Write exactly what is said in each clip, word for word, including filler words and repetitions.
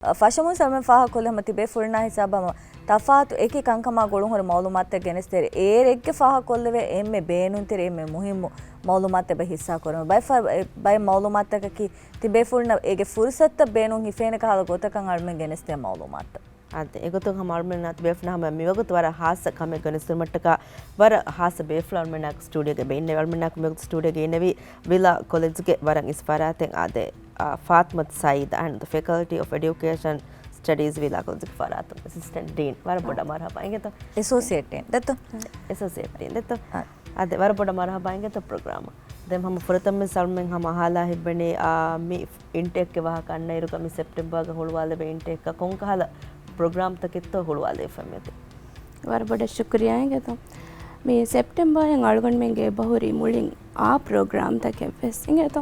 ފަށަމުން ސަލްމަން ފާހަގަކޮށްލި ހަމަ ތިބޭފުޅުންނާ ހިސާބަށް ހަމަ ތަފާތު އެކި ކަންކަމާ ގުޅުންހުރި މައުލޫމާތުތައް ގެނެސްދޭރި އޭރެއްގެ ފާހަގަކޮށްލެވޭ އެންމެ ބޭނުންތެރި އެންމެ މުހިއްމު މައުލޫމާތުތައް ހިއްސާ ކުރުން. ބައެއް ފަ-، ބައެއް މައުލޫމާތުތަކަކީ ތިބޭފުޅުންނަށް އޭގެ ފުރުސަތުތައް ބޭނުން ހިފޭނެ ކަހަލަ ގޮތަކަށް އަޅުމެން ގެނެސްދޭ މައުލޫމާތު. އާދެ، އެގޮތުން ހަމަ އަޅުމެންނާ ތިބޭފުޅުންނާ ހަމަ މިވަގުތު ވަރަށް ހާއްސަ ކަމެއް ގެނެސްދިނުމަށްޓަކާ ވަރަށް ހާއްސަ ބޭފުޅުން އަޅުމެންނާ ސްޓޫޑިއޯގައި އިންނެވި. އަޅުމެންނާ މިވަގުތު ސްޓޫޑިއޯގައި އިންނެވި ވިލާ ކޮލެޖްގެ ވަރަށް އިސް ފަރާތެއް އާދެ، އާ، ފާތިމަތު ސައީދާ and the Faculty of Education Studies ވިލާ ކޮލެޖްގެ ފަރާތުން އެސިސްޓެންޓް ޑީން. ވަރަށް ބޮޑަށް މަރުހަބާ އިނގޭތޯ. އެސޯސިއޭޓް ޑީން ދެއްތޯ. އެސޯސިއޭޓް ޑީން ދެއްތޯ. އާ. އާދެ، ވަރަށް ބޮޑަށް މަރުހަބާ އިނގޭތޯ ޕްރޮގްރާމަށް. ދެން ހަމަ ފުރަތަމަ ސަލްމަން ހަމަ އަހާލާ ހިތްވަނީ، އާ، މި އިންޓޭކްގެ ވާހަކަ އަންނައިރުގަ މި ސެޕްޓެމްބަރގަ ހުޅުވާލެވޭ އިންޓޭކްގަ ކޮންކަހަލަ ޕްރޮގްރާމްތަކެއްތޯ ހުޅުވާލެވިފައި މިއޮތީ؟ ވަރަށް ބޮޑަށް ޝުކުރިއްޔާ އިނގޭތޯ. މި ސެޕްޓެމްބަރއިން އަޅުގަނޑުމެންގެ އެބަހުރި މުޅިން އާ ޕްރޮގްރާމްތަކެއް ވެސް އިނގޭތޯ.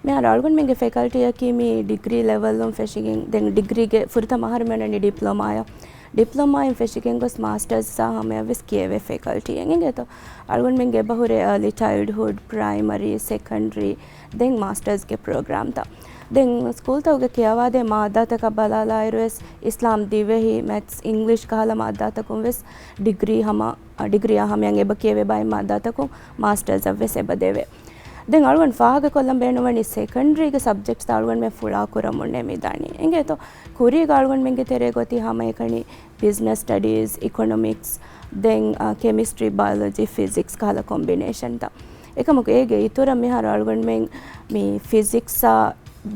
މިހާރު އަޅުގަނޑުމެންގެ ފެކަލްޓީއަކީ މި ޑިގްރީ ލެވެލުން ފެށިގެން، ދެން ޑިގްރީގެ ފުރަތަމަ އަހަރު މިއޮންނަނީ ޑިޕްލޮމާއަށް. ޑިޕްލޮމާއިން ފެށިގެން ގޮސް މާސްޓަރސްއާ ހަމަޔަށް ވެސް ކިޔެވޭ ފެކަލްޓީއެއް އިނގޭތޯ. އަޅުގަނޑުމެންގެ އެބަހުރޭ އާލީ ޗައިލްޑްހުޑް، ޕްރައިމަރީ، ސެކަންޑްރީ، ދެން މާސްޓަރސްގެ ޕްރޮގްރާމްތައް. ދެން ސްކޫލްތަކުގެ ކިޔަވާދޭ މާއްދާތަކަށް ބަލާލާއިރު ވެސް އިސްލާމް ދިވެހި، މެތްސް، އިންގްލިޝް ކަހަލަ މާއްދާތަކުން ވެސް ޑިގްރީ ހަމަ، އަ، ޑިގްރީއާ ހަމަޔަށް އެބަ ކިޔެވޭ ބައެއް މާއްދާތަކުން މާސްޓަރސްއަށް ވެސް އެބަ ދެވޭ. ދެން އަޅުގަނޑު ފާހަގަކޮށްލަން ބޭނުންވަނީ ސެކަންޑްރީގެ ސަބްޖެކްޓްސްތައް އަޅުގަނޑުމެން ފުޅާކުރަމުންނޭ މިދަނީ. އިނގޭތޯ، ކުރީގަ އަޅުގަނޑުމެންގެ ތެރޭ ގޮތީ ހަމައެކަނި ބިޒްނަސް ސްޓަޑީސް، އިކޮނޮމިކްސް، ދެން، އަ، ކެމިސްޓްރީ، ބަޔޮލޮޖީ، ފިޒިކްސް ކަހަލަ ކޮމްބިނޭޝަންތައް. އެކަމަކު އޭގެ އިތުރަށް މިހާރު އަޅުގަނޑުމެން މި ފިޒިކްސްއާ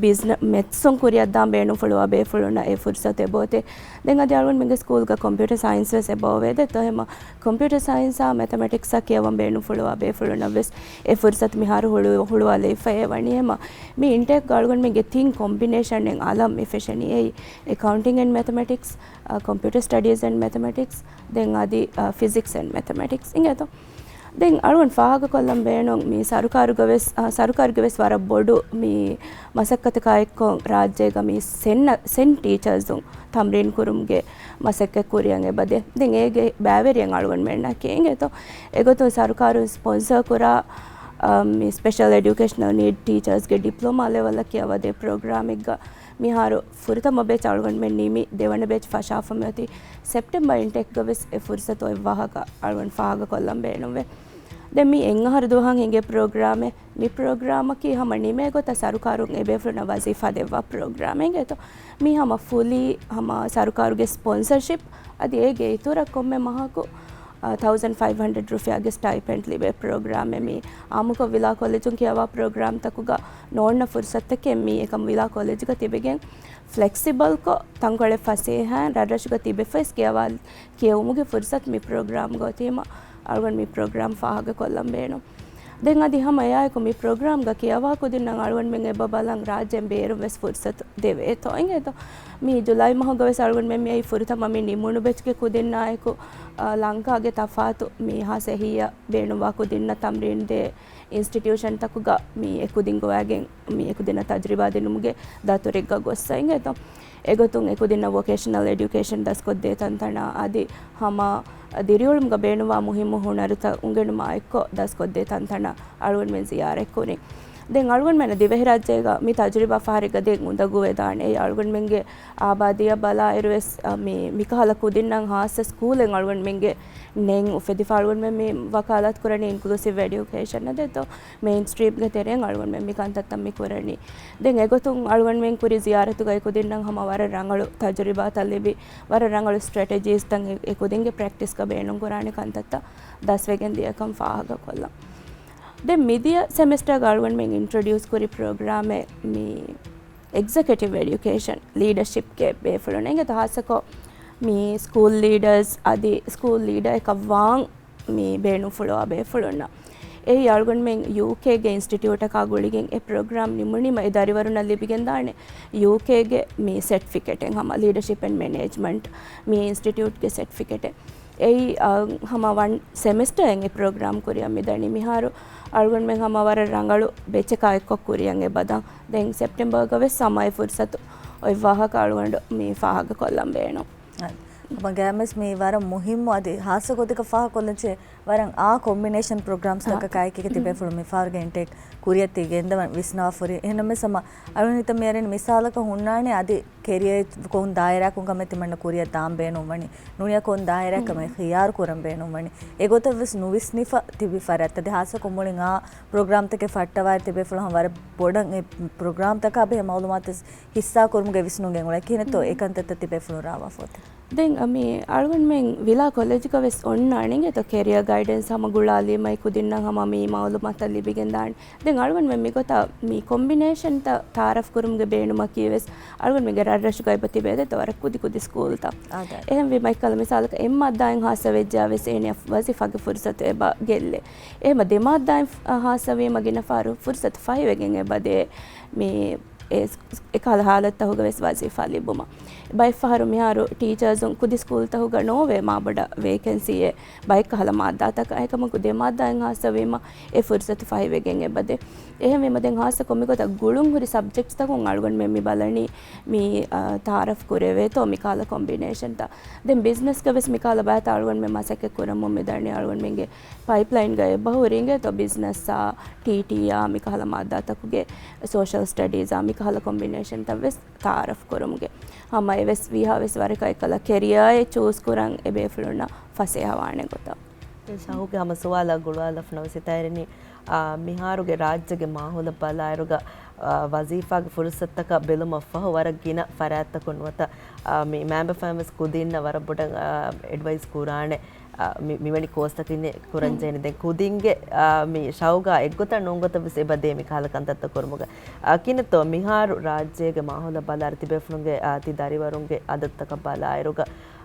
ބިޒްނަ-، މެތްސުން ކުރިއަށްދާން ބޭނުންފުޅުވާ ބޭފުޅުންނަށް އެ ފުރުސަތު އެބައޮތޭ. ދެން އަދި އަޅުގަނޑުމެންގެ ސްކޫލްގަ ކޮމްޕިއުޓަރ ސައިންސް ވެސް އެބައޮވޭ. ދެއްތޯ ހަމަ ކޮމްޕިއުޓަރ ސައިންސާ މެތަމެޓިކްސާ ކިޔަވަން ބޭނުންފުޅުވާ ބޭފުޅުންނަށް ވެސް އެ ފުރުސަތު މިހާރު ހުޅު-، ހުޅުވާލެވިފައޭ ވަނީ. ހަމަ މި އިންޓޭކްގަ އަޅުގަނޑުމެންގެ ތިން ކޮމްބިނޭޝަނެއް އަލަށް މި ފެށެނީ. އެއީ އެކައުންޓިން އެންޑް މެތަމެޓިކްސް، އަ، ކޮމްޕިއުޓަރ ސްޓަޑީސް އެންޑް މެތަމެޓިކްސް، ދެން އަދި، އަ، ފިޒިކްސް އެންޑް މެތަމެޓިކްސް އިނގޭތޯ. ދެން އަޅުގަނޑު ފާހަގަކޮށްލަން ބޭނުން މި ސަރުކާރުގަ ވެސް، އަ، ސަރުކާރުގެ ވެސް ވަރަށް ބޮޑު މި މަސައްކަތަކާ އެއްކޮށް ރާއްޖޭގަ މި ސެން، ސެން ޓީޗާސް ތަމްރީން ކުރުމުގެ މަސައްކަތް ކުރިއަށް އެބަދޭ. ދެން އޭގެ ބައިވެރިއެއް އަޅުގަނޑުމެންނަކީ އިނގޭތޯ. އެގޮތުން ސަރުކާރުން ސްޕޮންސަރ ކުރާ، އަ، މި ސްޕެޝަލް އެޑިއުކޭޝަނަލް ނީޑް ޓީޗާސްގެ ޑިޕްލޮމާ ލެވަލަށް ކިޔަވަދޭ ޕްރޮގްރާމެއްގަ މިހާރު ފުރަތަމަ ބޭޗް އަޅުގަނޑުމެން ނިމި، ދެވަނަ ބޭޗް ފަށާފަ މިއޮތީ. ސެޕްޓެމްބަރ އިންޓޭކްގަ ވެސް އެ ފުރުސަތު އޮތް ވާހަކަ އަޅުގަނޑު ފާހަގަކޮށްލަން ބޭނުންވޭ. ދެން މި އެއް އަހަރު ދުވަހަށް ހިނގޭ ޕްރޮގްރާމެއް. މި ޕްރޮގްރާމަކީ ހަމަ ނިމޭ ގޮތަށް ސަރުކާރުން އެބޭފުޅުންނަށް ވަޒީފާ ދެއްވާ ޕްރޮގްރާމެއް އިނގޭތޯ. މީ ހަމަ ފުލީ ހަމަ ސަރުކާރުގެ ސްޕޮންސަރޝިޕް. އަދި އޭގެ އިތުރަށް ކޮންމެ މަހަކު، އަ، ތައުޒަންޑް ފައިވް ހަންޑްރެޑް ރުފިޔާގެ ސްޓައިޕެންޑް ލިބޭ ޕްރޮގްރާމެއް. މީ އާއްމުކޮށް ވިލާ ކޮލެޖުން ކިޔަވާ ޕްރޮގްރާމްތަކުގަ ނޯންނަ ފުރުސަތުތަކެއް. މީ އެކަމް ވިލާ ކޮލެޖުގަ ތިބެގެން ފްލެކްސިބަލްކޮށް، ތަންކޮޅެއް ފަސޭހައިން ރަށްރަށުގަ ތިބެފަވެސް ކިޔަވާ، ކިޔެވުމުގެ ފުރުސަތު މި ޕްރޮގްރާމްގަ އޮތީމަ އަޅުގަނޑު މި ޕްރޮގްރާމް ފާހަގަކޮށްލަން ބޭނުން. ދެން އަދި ހަމަ އެއާއެކު މި ޕްރޮގްރާމްގަ ކިޔަވާ ކުދިންނަށް އަޅުގަނޑުމެން އެބަ ބަލަން ރާއްޖޭން ބޭރުން ވެސް ފުރުސަތު ދެވޭތޯ އިނގޭތޯ. މި ޖުލައި މަހުގަ ވެސް އަޅުގަނޑުމެން މިއައީ ފުރަތަމަ މި ނިމުނު ބެޗްގެ ކުދިންނާއެކު، އަ، ލަންކާގެ ތަފާތު މި ހާސް އެހީއަށް ބޭނުންވާ ކުދިންނަށް ތަމްރީން ދޭ އިންސްޓިޓިއުޝަންތަކުގަ މި އެކުދިން ގޮވައިގެން މި އެކުދިންނަށް ތަޖުރިބާ ދިނުމުގެ ދަތުރެއްގަ ގޮއްސަ އިނގޭތޯ. އެގޮތުން އެކުދިންނަށް ވޮކޭޝަނަލް އެޑިއުކޭޝަން ދަސްކޮށްދޭ ތަންތަނަށް އަދި ހަމަ ދިރިއުޅުމުގަ ބޭނުންވާ މުހިއްމު ހުނަރުތައް އުނގެނުމާ އެއްކޮށް ދަސްކޮށްދޭ ތަންތަނަށް އަޅުގަނޑުމެން ޒިޔާރަތްކުރި. ދެން އަޅުގަނޑުމެން ދިވެހިރާއްޖޭގަ މި ތަޖުރިބާ ފަހަރެއްގަ ދެން އުނދަގޫވެދާނެ. އެއީ އަޅުގަނޑުމެންގެ އާބާދީއަށް ބަލާއިރު ވެސް، އަ، މި، މިކަހަލަ ކުދިންނަށް ހާއްސަ ސްކޫލެއް އަޅުގަނޑުމެންގެ ނެތް އުފެދިފަ އަޅުގަނޑުމެން މި ވަކާލާތު ކުރަނީ އިންކްލޫސިވް އެޑިއުކޭޝަން އަށް ދެއްތޯ. މެއިންސްޓްރީމްގެ ތެރެއިން އަޅުގަނޑުމެން މި ކަންތައްތައް މި ކުރަނީ. ދެން އެގޮތުން އަޅުގަނޑުމެން ކުރި ޒިޔާރަތުގައި ކުދިންނަށް ހަމަ ވަރަށް ރަނގަޅު ތަޖުރިބާތައް ލިބި، ވަރަށް ރަނގަޅު ސްޓްރެޓެޖީސްތައް އެ، އެކުދިންގެ ޕްރެކްޓިސްގަ ބޭނުންކުރާނެ ކަންތައްތައް ދަސްވެގެން ދިޔަކަން ފާހަގަކޮށްލަން. ދެން މިދިޔަ ސެމެސްޓަރގަ އަޅުގަނޑުމެން އިންޓްރޮޑިއުސް ކުރި ޕްރޮގްރާމެއް މި އެގްޒެކެޓިވް އެޑިއުކޭޝަން ލީޑަޝިޕްގެ ބޭފުޅުން އިނގޭތޯ. ހާއްސަކޮށް މި ސްކޫލް ލީޑަރސް އަދި ސްކޫލް ލީޑަރ އެކަށް ވާން މި ބޭނުންފުޅުވާ ބޭފުޅުންނަށް. އެއީ އަޅުގަނޑުމެން ޔޫކޭގެ އިންސްޓިޓިއުޓަކާ ގުޅިގެން އެ ޕްރޮގްރާމް ނިމުނީމަ އެ ދަރިވަރުންނަށް ލިބިގެންދާނެ ޔޫކޭގެ މި ސެޓްފިކެޓެއް ހަމަ ލީޑަޝިޕް އެންޑް މެނޭޖްމަންޓް މި އިންސްޓިޓިއުޓްގެ ސެޓްފިކެޓެއް. އެއީ، އަ، ހަމަ ވަން ސެމެސްޓަރ އެ ޕްރޮގްރާމް ކުރިއަށް މިދަނީ. މިހާރު އަޅުގަނޑުމެން ހަމަ ވަރަށް ރަނގަޅު ބެޗަކާ އެއްކޮށް ކުރިއަށް އެބަދަން. ދެން ސެޕްޓެމްބަރގަ ވެސް ހަމަ އެ ފުރުސަތު އޮތް ވާހަކަ އަޅުގަނޑު މި ފާހަގަކޮށްލަން ބޭނުން. އަ، ގައިމެސް މީ ވަރަށް މުހިއްމު އަދި ހާއްސަ ގޮތަކަށް ފާހަކޮށްލަން ވަރަށް އާ ކޮމްބިނޭޝަން ޕްރޮގްރާމްސް ތަކަކާއެކީގެ ތިބޭފުޅުން މިފަހަރުގެ އިންޓޭކް ކުރިއަށް ތި ގެންދަވަން ވިސްނާފަ ހުރި. އެހެންނަމަވެސް ހަމަ އަޅުން ހިތަށް މިއަރެން މިސާލަކަށް ހުންނާނެ އަދި ކެރިއަރ ކޮން ދާއިރާއަކުން ކަމެއް ތިމަންނަ ކުރިއަށް ދާން ބޭނުންވަނީ، ނޫނީ ކޮން ދާއިރާއެއް ކަމެއް ހުން. ޚިޔާރު ކުރަން ބޭނުންވަނީ. އެގޮތަށް ވެސް ނުވިސްނިފަ ތިބި ފަރާތްތައް އަދި ހާއްސަކޮށް މުޅިން އާ ޕްރޮގްރާމްތަކެއް ފައްޓަވާއިރު ތިބޭފުޅުން ހަމަ ވަރަށް ބޮޑަށް އެ ޕްރޮގްރާމްތަކާ ބެހޭ މައުލޫމާތު ހިއްސާ ކުރުމުގެ ވިސްނުން ގެންގުޅޭ. ކިހިނެއްތޯ އެ ކަންތައްތައް ތިބޭފުޅުން ރާވާފަ އޮތީ؟ ދެން މި އަޅުގަނޑުމެން ވިލާ ކޮލެޖުގަ ވެސް އޮންނާނެ އިނގޭތޯ ކެރިއަރ ގައިޑެންސް ހަމަ ގުޅާލީމައި ކުދިންނަށް ހަމަ މި މައުލޫމާތުތައް ލިބިގެންދާނެ. ދެން އަޅުގަނޑުމެން މިގޮތަށް މި ކޮމްބިނޭޝަންތައް ތައާރަފް ކުރުމުގެ ބޭނުމަކީ ވެސް އަޅުގަނޑުމެންގެ ރަށްރަށުގަ އެބަ ތިބޭ ދެތޯ ވަރަށް ކުދި ކުދި ސްކޫލްތައް. އާދެ. އެހެންވީމަ އެއްކަލަ މިސާލަކަށް އެއް މާއްދާއިން ހާއްސަ ވެއްޖާ ވެސް އޭނިއަށް ވަޒީފާގެ ފުރުސަތު އެބަ ގެއްލޭ. އެހެމަ ދެ މާއްދާއިން ހާއްސަވީމަ ގިނަ ފަހަރު ފުރުސަތު ފަހިވެގެން އެބަ ދޭ. މި އެ، އެކަހަލަ ހާލަތްތަކުގަ ވެސް ވަޒީފާ ލިބުމަށް. ބައެއް ފަހަރު މިހާރު ޓީޗާސުން ކުދި ސްކޫލްތަކުގަ ނޯވޭ މާބޮޑަށް ވޭކެންސީއެއް ބައެއްކަހަލަ މާއްދާތަކަށް. އެކަމަކު ދެ މާއްދާއިން ހާއްސަވީމަ އެ ފުރުސަތު ފަހިވެގެން އެބަދޭ. އެހެންވީމަ ދެން ހާއްސަކޮށް މިގޮތަށް ގުޅުން ހުރި ސަބްޖެކްޓްސްތަކުން އަޅުގަނޑުމެން މި ބަލަނީ މި، އާ، ތައާރަފް ކުރެވޭތޯ މިކަހަލަ ކޮމްބިނޭޝަންތައް. ދެން ބިޒްނަސްގަ ވެސް މިކަހަލަ ބައިތައް އަޅުގަނޑުމެން މަސައްކަތް ކުރަމުން މިދަނީ އަޅުގަނޑުމެންގެ ޕައިޕްލައިންގަ އެބަހުރި އިނގޭތޯ ބިޒްނަސްއާ، ޓީޓީއާ، މިކަހަލަ މާއްދާތަކުގެ ސޯޝަލް ސްޓަޑީޒާ، މިކަހަލަ ކޮމްބިނޭޝަންތައް ވެސް ތައާރަފް ކުރުމުގެ. ހަމަ އެވެސް ވީހާވެސް ވަރަކަށް އެކަލަ ކެރިއާއެއް ޗޫސް ކުރަން އެބޭފުޅުންނަށް ފަސޭހަވާނެ ގޮތަށް. ޝަހުގެ ހަމަ ސުވާލާ ގުޅާލަފަ ނަވަސް ހިތައިރެނީ، އާ، މިހާރުގެ ރާއްޖޭގެ މާހައުލަށް ބަލާއިރުގަ، އާ، ވަޒީފާގެ ފުރުސަތުތަކަށް ބެލުމަށްފަހު ވަރަށް ގިނަ ފަރާތްތަކުން ނުވަތަ، އާ، މި މައިންބަފައިން ވެސް ކުދިންނަށް ވަރަށް ބޮޑަށް، އާ، އެޑްވައިސް ކުރާނެ، އާ، މި، މިވެނި ކޯސްތަކެއް ކުރަން ޖެހޭނެ. ދެން ކުދިންގެ، އާ، މި ޝައުގާ އެއްގޮތަށް ނޫންގޮތަށް ވެސް އެބަދޭ މި ކަހަލަ ކަންތައްތައް ކުރުމުގަ. އާ، ކިނެތޯ މިހާރު ރާއްޖޭގެ މާހައުލަށް ބަލާއިރު ތިބޭފުޅުންގެ، އާ، ތި ދަރިވަރުންގެ އަދަދުތަކަށް ބަލާއިރުގަ،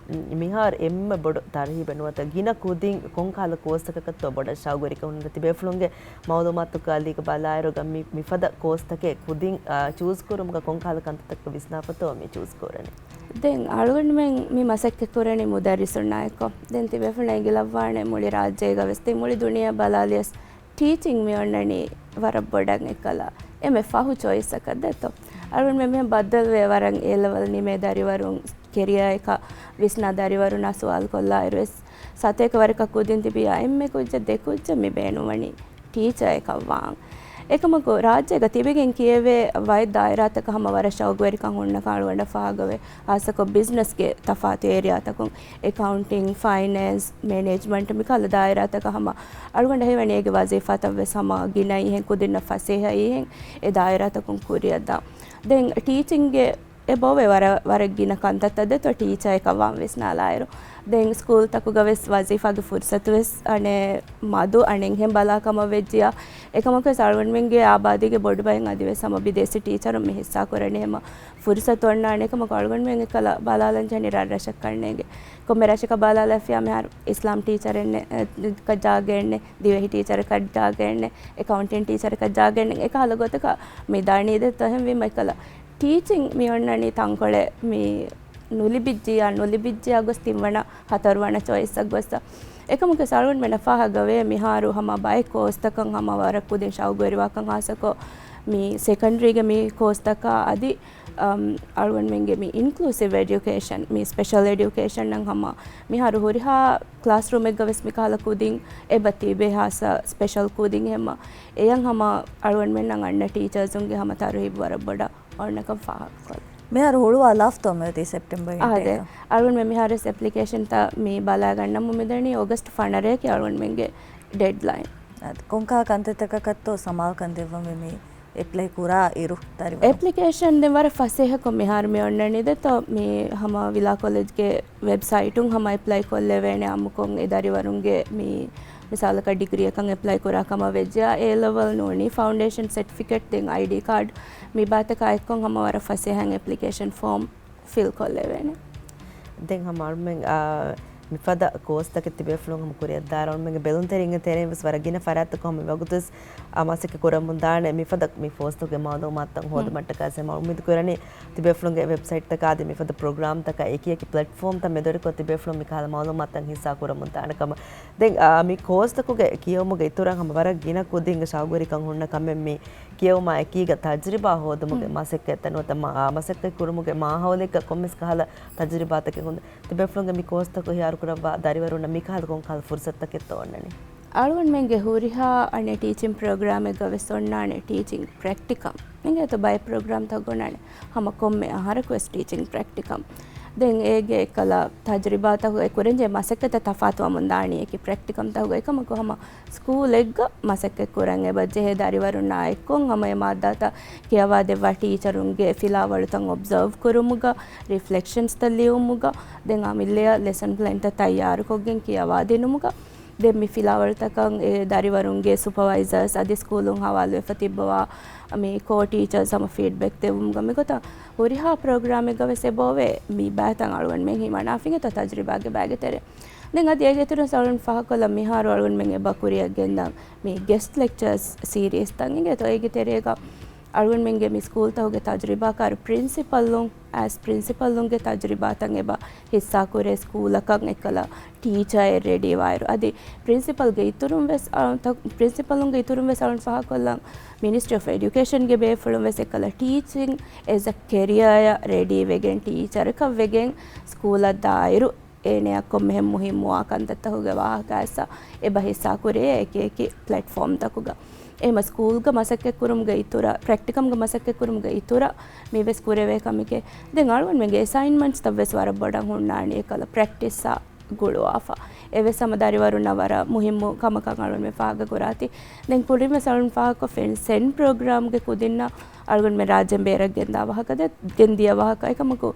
މިހާރު އެންމެ ބޮޑު ތަރުހީބެއް ނުވަތަ ގިނަ ކުދިން ކޮންކަހަލަ ކޯސްތަކަކަށްތޯ ބޮޑަށް ޝައުގުވެރިކަން ހުންނަ ތިބޭފުޅުންގެ މައުލޫމާތު ކަލީގަ ބަލާއިރުގަ މި، މިފަދަ ކޯސްތަކެއް ކުދިން، އާ، ޗޫސް ކުރުމުގަ ކޮންކަހަލަ ކަންތައްތަކަށް ވިސްނާފަތޯ މި ޗޫސް ކުރަނީ؟ ދެން އަޅުގަނޑުމެން މި މަސައްކަތް ކުރަނީ މުދައްރިސުންނާއެކު. ދެން ތިބޭފުޅުން އެނގިލައްވާނެ މުޅި ރާއްޖޭގަ ވެސް ދެން މުޅި ދުނިޔެ ބަލާލިޔަސް ޓީޗިން މި އޮންނަނީ ވަރަށް ބޮޑަށް އެކަލަ އެންމެ ފަހު ޗޮއިސްއަކަށް ދެތޯ. އަޅުގަނޑުމެން މިހެން ބައްދަލުވޭ ވަރަށް އޭ ލެވެލް ނިމޭ ދަރިވަރުން ކެރިއާއަކަށް ވިސްނާ ދަރިވަރުންނާ ސުވާލު ކޮށްލާއިރު ވެސް ސަތޭކަ ވަރަކަށް ކުދިން ތިބިޔާ އެންމެ ކުއްޖެއް ދެ ކުއްޖެއް މި ބޭނުންވަނީ ޓީޗަރ އެކަށް ވާން. އެކަމަކު ރާއްޖޭގަ ތިބެގެން ކިޔެވޭ ވައެއް ދާއިރާތަކަށް ހަމަ ވަރަށް ޝައުގުވެރިކަން ހުންނަކަން އަޅުގަނޑަށް ފާހަގަވޭ. ހާއްސަކޮށް ބިޒްނަސްގެ ތަފާތު އޭރިއާތަކުން އެކައުންޓިން، ފައިނޭންސް، މެނޭޖްމަންޓް މިކަހަލަ ދާއިރާތަކަށް ހަމަ އަޅުގަނޑަށް ހީވަނީ އޭގެ ވަޒީފާތައް ވެސް ހަމަ ގިނަ އިހެން ކުދިންނަށް ފަސޭހަ އިހެން އެ ދާއިރާތަކުން ކުރިއަށް ދާން. ދެން ޓީޗިންގެ އެބައޮވޭ ވަރަށް، ވަރަށް ގިނަ ކަންތައްތައް ދެތޯ ޓީޗަރ އެކަށް ވާން ވިސްނާލާއިރު. ދެން ސްކޫލްތަކުގަ ވެސް ވަޒީފާގެ ފުރުސަތު ވެސް އަނެއް މަދު އަނެއްހެން ބަލާ ކަމަށް ވެއްޖިޔާ. އެކަމަކު ވެސް އަޅުގަނޑުމެންގެ އާބާދީގެ ބޮޑު ބައެއް އަދި ވެސް ހަމަ ބިދޭސީ ޓީޗަރުން މި ހިއްސާ ކުރަނީ ހަމަ ފުރުސަތު އޮންނާނެ. އެކަމަކު އަޅުގަނޑުމެން އެކަލަ ބަލާލަން ޖެހެނީ ރަށްރަށަކަށް ނޭނގެ. ކޮންމެ ރަށަކަށް ބަލާލައިފިޔާ މިހާރު އިސްލާމް ޓީޗަރެއް ނެ-، އެ، ކަށް ޖާގައެއް ނެ، ދިވެހި ޓީޗަރަކަށް ޖާގައެއް ނެ، އެކައުންޓިންޓް ޓީޗަރަކަށް ޖާގައެއް ނެ، އެކަހަލަ ގޮތަކަށް މި ދާނީ ދެތޯ. އެހެންވީމަ އެކަލަ ޓީޗިން މި އޮންނަނީ ތަންކޮޅެއް މި ނުލިބިއްޖިޔާ، ނުލިބިއްޖިޔާ ގޮސް ތިންވަނަ، ހަތަރުވަނަ ޗޮއިސްއަށް ގޮސް. އެކަމަކު އަޅުގަނޑުމެންނަށް ފާހަގަވޭ މިހާރު ހަމަ ބައެއް ކޯސްތަކަށް ހަމަ ވަރަށް ކުދިން ޝައުގުވެރިވާކަން ހާއްސަކޮށް މި ސެކަންޑްރީގެ މި ކޯސްތަކާ އަދި، އަމް، އަޅުގަނޑުމެންގެ މި އިންކްލޫސިވް އެޑިއުކޭޝަން، މި ސްޕެޝަލް އެޑިއުކޭޝަންއަށް ހަމަ މިހާރު ހުރިހާ ކްލާސްރޫމެއްގަ ވެސް މިކަހަލަ ކުދިން އެބަ ތިބޭ ހާއްސަ ސްޕެޝަލް ކުދިން ހެމަ އެޔަށް ހަމަ އަޅުގަނޑުމެންނަށް އަންނަ ޓީޗާސުންގެ ހަމަ ތަރުހީބު ވަރަށް ބޮޑަށް އޮންނަކަން ފާހަގަކޮށް. މިހާރު ހުޅުވާލާފަތޯ މިއޮތީ ސެޕްޓެމްބަރ އާދެ. އިންޓޭކް؟ އަޅުގަނޑުމެން މިހާރު ވެސް އެޕްލިކޭޝަންތައް މި ބަލާގަންނަމުން މިދަނީ އޮގަސްޓް ފަނަރައަކީ އަޅުގަނޑުމެންގެ ޑެޑްލައިން. އާދެ. ކޮންކަހަލަ ކަންތައްތަކަކަށްތޯ ސަމާލުކަން ދެއްވަންވީ މި އެޕްލައި ކުރާ އިރު ދަރިވަރުން؟ އެޕްލިކޭޝަން ދެން ވަރަށް ފަސޭހަކޮށް މިހާރު މި އޮންނަނީ ދެތޯ މި ހަމަ ވިލާ ކޮލެޖްގެ ވެބްސައިޓުން ހަމަ އެޕްލައި ކޮށްލެވޭނެ އާއްމުކޮށް އެ ދަރިވަރުންގެ މި މިސާލަކަށް ޑިގްރީއަކަށް އެޕްލައި ކުރާ ކަމަށް ވެއްޖެޔާ، އޭ ލެވެލް ނޫނީ ފައުންޑޭޝަން ސެޓްފިކެޓް ދެން އައިޑީ ކާޑް މި ބާތަކާ އެއްކޮށް ހަމަ ވަރަށް ފަސޭހައިން އެޕްލިކޭޝަން ފޯމް ފިލް ކޮށްލެވޭނެ. ދެން ހަމަ އަޅުމެން، އާ، މިފަދަ ކޯސްތަކެއް ތިބޭފުޅުން ހަމަ ކުރިއަށްދާއިރު އަޅުމެންގެ ބެލުންތެރިންގެ ތެރެއިން ވެސް ވަރަށް ގިނަ ފަރާތްތަކުން ހަމަ މިވަގުތު ވެސް، އާ، މަސައްކަތް ކުރަމުން ދާނެ މިފަދަ މި ކޯސްތަކުގެ މައުލޫމާތުތައް ހޯދުމަށްޓަކާ ހަމަ އުއްމީދު ކުރަނީ ތިބޭފުޅުންގެ ވެބްސައިޓްތަކާ އަދި މިފަދަ ޕްރޮގްރާމްތަކާ އެކިއެކި ޕްލެޓްފޯމްތައް މެދުވެރިކޮށް ތިބޭފުޅުން މިކަހަލަ މައުލޫމާތުތައް ހިއްސާ ކުރަމުން ދާނެ ކަމަށް. ދެން، އާ، މި ކޯސްތަކުގެ ކިޔެވުމުގެ އިތުރަށް ހަމަ ވަރަށް ގިނަ ކުދިންގެ ޝައުގުވެރިކަން ހުންނަ ކަމެއް މި ކިޔެވުމާ އެކީގަ ތަޖުރިބާ ހޯދުމުގެ މަސައްކަތްތައް ނުވަތަ މަ-، މަސައްކަތް ކުރުމުގެ މާހައުލެއްގަ ކޮންމެސް ކަހަލަ ތަޖުރިބާތަކެއް ހުން ތިބޭފުޅުންގެ މި ކޯސްތަކު ހިޔާރުކުރައްވާ ދަރިވަރުންނަށް މިކަހަލަ ކޮންކަހަލަ ފުރުސަތުތަކެއްތޯ އޮންނަނީ؟ އަޅުގަނޑުމެންގެ ހުރިހާ އަނެއް ޓީޗިން ޕްރޮގްރާމެއްގަ ވެސް އޮންނާނެ ޓީޗިން ޕްރެކްޓިކަމް. އިނގޭތޯ ބައެއް ޕްރޮގްރާމްތަކުގަ އޮންނާނެ ހަމަ ކޮންމެ އަހަރަކު ވެސް ޓީޗިން ޕްރެކްޓިކަމް. ދެން އޭގެ އެއްކަލަ ތަޖުރިބާތަކުގައި ކުރަންޖެހޭ މަސައްކަތްތައް ތަފާތުވަމުން ދާނީ އެކި ޕްރެކްޓިކަމްތަކުގައި. އެކަމަކު ހަމަ ސްކޫލެއްގަ މަސައްކަތް ކުރަން އެބަ ޖެހޭ ދަރިވަރުންނާ އެއްކޮށް ހަމަ އެ މާއްދާތައް ކިޔަވާ ދެއްވާ ޓީޗަރުންގެ ފިލާވަޅުތައް އޮބްޒާވް ކުރުމުގަ، ރިފްލެކްޝަންސްތައް ލިޔުމުގަ، ދެން އަމިއްލަޔަށް ލެސަން ޕްލޭންތައް ތައްޔާރުކޮށްގެން ކިޔަވާ ދިނުމުގަ، ދެން މި ފިލާވަޅުތަކަށް އެ ދަރިވަރުންގެ ސުޕަވައިޒާސް އަދި ސްކޫލުން ހަވާލުވެފަ ތިއްބަވާ މި ކޯ ޓީޗާސް ހަމަ ފީޑްބެކް ދެއްވުމުގަ މިގޮތަށް ހުރިހާ ޕްރޮގްރާމެއްގަ ވެސް އެބައޮވޭ މި ބައިތައް އަޅުގަނޑުމެން ހިމަނާފިނގެތޯ ތަޖުރިބާގެ ބައިގެ ތެރޭ. ދެން އަދި އޭގެ އިތުރުން އަޅުގަނޑު ފާހަގަކޮށްލަން މިހާރު އަޅުގަނޑުމެން އެބަ ކުރިއަށް ގެންދަން މި ގެސްޓް ލެކްޗާސް ސީރީސްތައް އިނގޭތޯ އޭގެ ތެރޭގަ އަޅުގަނޑުމެންގެ މި ސްކޫލްތަކުގެ ތަޖުރިބާކާރު ޕްރިންސިޕަލުން އައިސް ޕްރިންސިޕަލުންގެ ތަޖުރިބާތައް އެބަ ހިއްސާކުރޭ ސްކޫލަކަށް އެއްކަލަ ޓީޗާއެއް ރެޑީވާއިރު. އަދި ޕްރިންސިޕަލްގެ އިތުރުން ވެސް، އަ، ތަ-، ޕްރިންސިޕަލުންގެ އިތުރުން ވެސް އަޅުން ފާހަގަކޮށްލަން މިނިސްޓްރީ އޮފް އެޑިއުކޭޝަންގެ ބޭފުޅުން ވެސް އެއްކަލަ ޓީޗިން އެޒް އަ ކެރިއާއަށް ރެޑީވެގެން ޓީޗަރަކަށް ވެގެން ސްކޫލަށް ދާއިރު އޭނައަށް ކޮންމެހެން މުހިއްމުވާ ކަންތައްތަކުގެ ވާހަކައައިސް އެބަ ހިއްސާކުރޭ އެކި އެކި ޕްލެޓްފޯމްތަކުގަ. އެހެމަ ސްކޫލްގަ މަސައްކަތްކުރުމުގެ އިތުރަށް، ޕްރެކްޓިކަމްގަ މަސައްކަތްކުރުމުގެ އިތުރަށް މިވެސް ކުރެވޭ ކަމެކޭ. ދެން އަޅުގަނޑުމެންގެ އެސައިންމަންޓްސްތައް ވެސް ވަރަށް ބޮޑަށް ހުންނާނީ އެކަލަ ޕްރެކްޓިސްއާ ގުޅުވާފަ. އެވެސް ހަމަ ދަރިވަރުންނަށް ވަރަށް މުހިއްމު ކަމަކަށް އަޅުގަނޑުމެން ފާހަގަކުރާތީ. ދެން ކުރިން ވެސް އަޅުގަނޑު ފާހަގަކޮށްފިން ސެން ޕްރޮގްރާމްގެ ކުދިންނަށް އަޅުގަނޑުމެން ރާއްޖޭން ބޭރަށް ގެންދާ ވާހަކަ ދެ-، ގެންދިޔަ ވާހަކަ. އެކަމަކު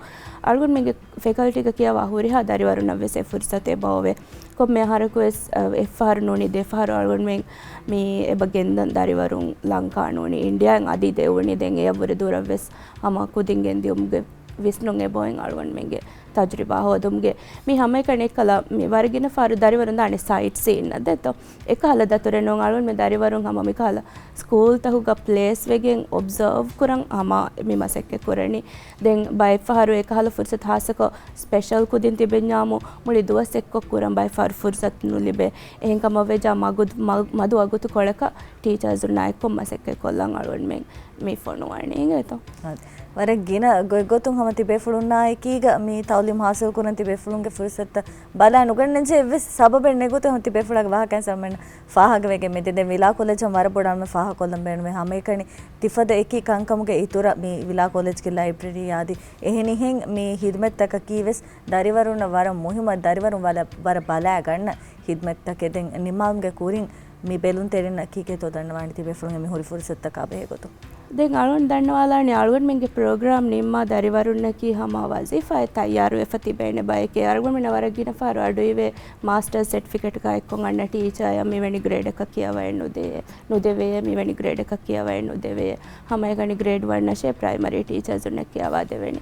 އަޅުގަނޑުމެންގެ ފެކަލްޓީގަ ކިޔަވާ ހުރިހާ ދަރިވަރުންނަށް ވެސް އެ ފުރުސަތު އެބައޮވޭ. ކޮންމެ އަހަރަކު ވެސް، އަ، އެއްފަހަރު ނޫނީ ދެފަހަރު އަޅުގަނޑުމެން މި އެބަ ގެންދަން ދަރިވަރުން ލަންކާ ނޫނީ އިންޑިއާއިން އަދި ދެވުނީ. ދެން އެޔަށްވުރެ ދުރަށް ވެސް ހަމަ ކުދިން ގެންދިޔުމުގެ ވިސްނުން އެބައޮތް އަޅުގަނޑުމެންގެ ތަޖުރިބާ ހޯދުމުގެ. މި ހަމައެކަނި އެއްކަލަ މި ވަރަށް ގިނަ ފަހަރު ދަރިވަރުން ދާނެ ސައިޓް ސީއިން އަށް ދެއްތޯ. އެކަހަލަ ދަތުރެއް ނޫން އަޅުގަނޑުމެން ދަރިވަރުން ހަމަ މިކަހަލަ ސްކޫލްތަކުގަ ޕްލޭސް ވެގެން އޮބްޒާވް ކުރަން ހަމަ މި މަސައްކަތް ކުރަނީ. ދެން ބައެއްފަހަރު އެކަހަލަ ފުރުސަތު ހާއްސަކޮށް ސްޕެޝަލް ކުދިން ތިބެންޏާމު މުޅި ދުވަސް އެއްކޮށް ކުރަން ބައެއްފަހަރު ފުރުސަތު ނުލިބޭ. އެހެންކަމަށްވެއްޖާ މަގު-، މަ-، މަދު ވަގުތުކޮޅަކަށް ޓީޗާސް އުންނާ އެއްކޮށް މަސައްކަތް ކޮށްލަން އަޅުގަނޑުމެން މި ފޮނުވާނީ އިނގޭތޯ. އާދެ. ވަރަށް ގިނަ ގޮތްގޮތުން ހަމަ ތިބޭފުޅުންނާ އެކީގަ މި ތައުލީމް ހާސިލް ކުރަން ތިބޭފުޅުންގެ ފުރުސަތުތައް ބަލާ ނުގަންނަންޖެހޭ އެއްވެސް ސަބަބެއް ނެގުތެ ހަމަ ތިބޭފުޅާގެ ވާހަކައިން ސަމެން ފާހަގަވެގެން މިދެން ދެން ވިލާ ކޮލެޖަށް ވަރަށް ބޮޑަށް އަޅުމެން ފާހަގަކޮށްލަން ބޭނުމޭ ހަމައެކަނި ތިފަދަ އެކި ކަންކަމުގެ އިތުރަށް މި ވިލާ ކޮލެޖްގެ ލައިބްރަރީ އާދި އެހެނިހެން މި ހިދުމަތްތަކަކީ ވެސް ދަރިވަރުންނަށް ވަރަށް މުހިއްމު، ދަރިވަރުން ވަރަށް، ވަރަށް ބަލާ ގަންނަ ހިދުމަތްތަކެއް. ދެން ނިންމާލުމުގެ ކުރިން މި ބެލުންތެރިންނަށް ކީކޭތޯ ދަންނަވާނީ ތިބޭފުޅުންގެ މި ހުރި ފުރުސަތުތަކާ ބެހޭ ގޮތުން؟ ދެން އަޅުގަނޑު ދަންނަވާލާނީ އަޅުގަނޑުމެންގެ ޕްރޮގްރާމް ނިންމާ ދަރިވަރުންނަކީ ހަމަ ވަޒީފާއެއް ތައްޔާރުވެފަ ތިބޭނެ ބައެކޭ. އަޅުގަނޑުމެންނަށް ވަރަށް ގިނަ ފަހަރު އަޑުއިވޭ މާސްޓަރސް ސެޓްފިކެޓްގަ އެއްކޮށް އަންނަ ޓީޗާއަށް މިވެނި ގްރޭޑަކަށް ކިޔަވައެއް ނުދެވޭ، ނުދެވޭ، މިވެނި ގްރޭޑަކަށް ކިޔަވައެއް ނުދެވޭ. ހަމައެކަނި ގްރޭޑް ވަން އަށޭ ޕްރައިމަރީ ޓީޗާސް އުންނަށް ކިޔަވާ ދެވޭނެ.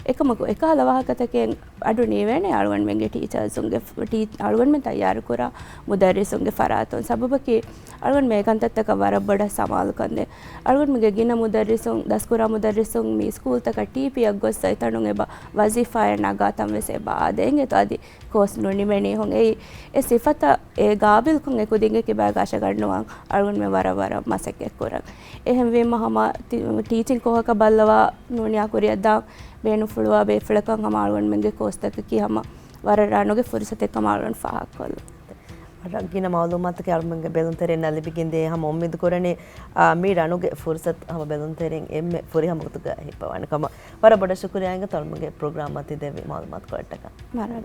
އެކަމަކު އެކަހަލަ ވާހަކަތަކެއް އަޑު ނީވޭނެ އަޅުގަނޑުމެންގެ ޓީޗާސުންގެ ފް-، ޓީ-، އަޅުގަނޑުމެން ތައްޔާރުކުރާ މުދައްރިސުންގެ ފަރާތުން. ސަބަބަކީ އަޅުގަނޑުމެން އެކަންތައްތަކަށް ވަރަށް ބޮޑަށް ސަމާލުކަންދޭ. އަޅުގަނޑުމެންގެ ގިނަ މުދައްރިސުން، ދަސްކުރާ މުދައްރިސުން މި ސްކޫލްތަކަށް ޓީޕީއަށް ގޮސް އެތަނުން އެބަ ވަޒީފާއެއް ނަގާތަން ވެސް އެބަ އާދޭ އިނގޭތޯ. އަދި ކޯސް ނުނިމެނީ ހޮން އެއީ. އެ ސިފަތައް އެ ގާބިލްކޮށް އެ ކުދިންގެ ކިބާގަ އަށަގަންނަވާން އަޅުގަނޑުމެން ވަރަށް ވަރަށް މަސައްކަތް ކުރަން. އެހެންވީމަ ހަމަ ޓީ-، ޓީޗިން ކޯހަކަށް ބައްލަވާ ނޫނިއާ ކުރިއަށް ދާން ބޭނުންފުޅުވާ ބޭފުޅަކަށް ހަމަ އަޅުގަނޑުމެންގެ ކޯސްތަކަކީ ހަމަ ވަރަށް ރަނުގެ ފުރުސަތެއް ކަމަށް އަޅުގަނޑު ފާހަގަކޮށްލަން. ވަރަށް ގިނަ މައުލޫމާތަކެއް އަޅުގަނޑުގެ ބެލުންތެރެއިންނަށް ލިބިގެންދޭ ހަމަ އުއްމީދު ކުރަނީ، އާ، މި ރަނުގެ ފުރުސަތު ހަމަ ބެލުންތެރިން އެންމެ ފުރިހަމަ ގޮތުގަ ހިއްޕަވާނެ ކަމަށް. ވަރަށް ބޮޑަށް ޝުކުރިއްޔާ އިނގޭ އަޅުގަނޑުގެ ޕްރޮގްރާމަށް ތި ދެއްވި މައުލޫމާތުކޮޅަށްޓަކާ. ވަރަށް.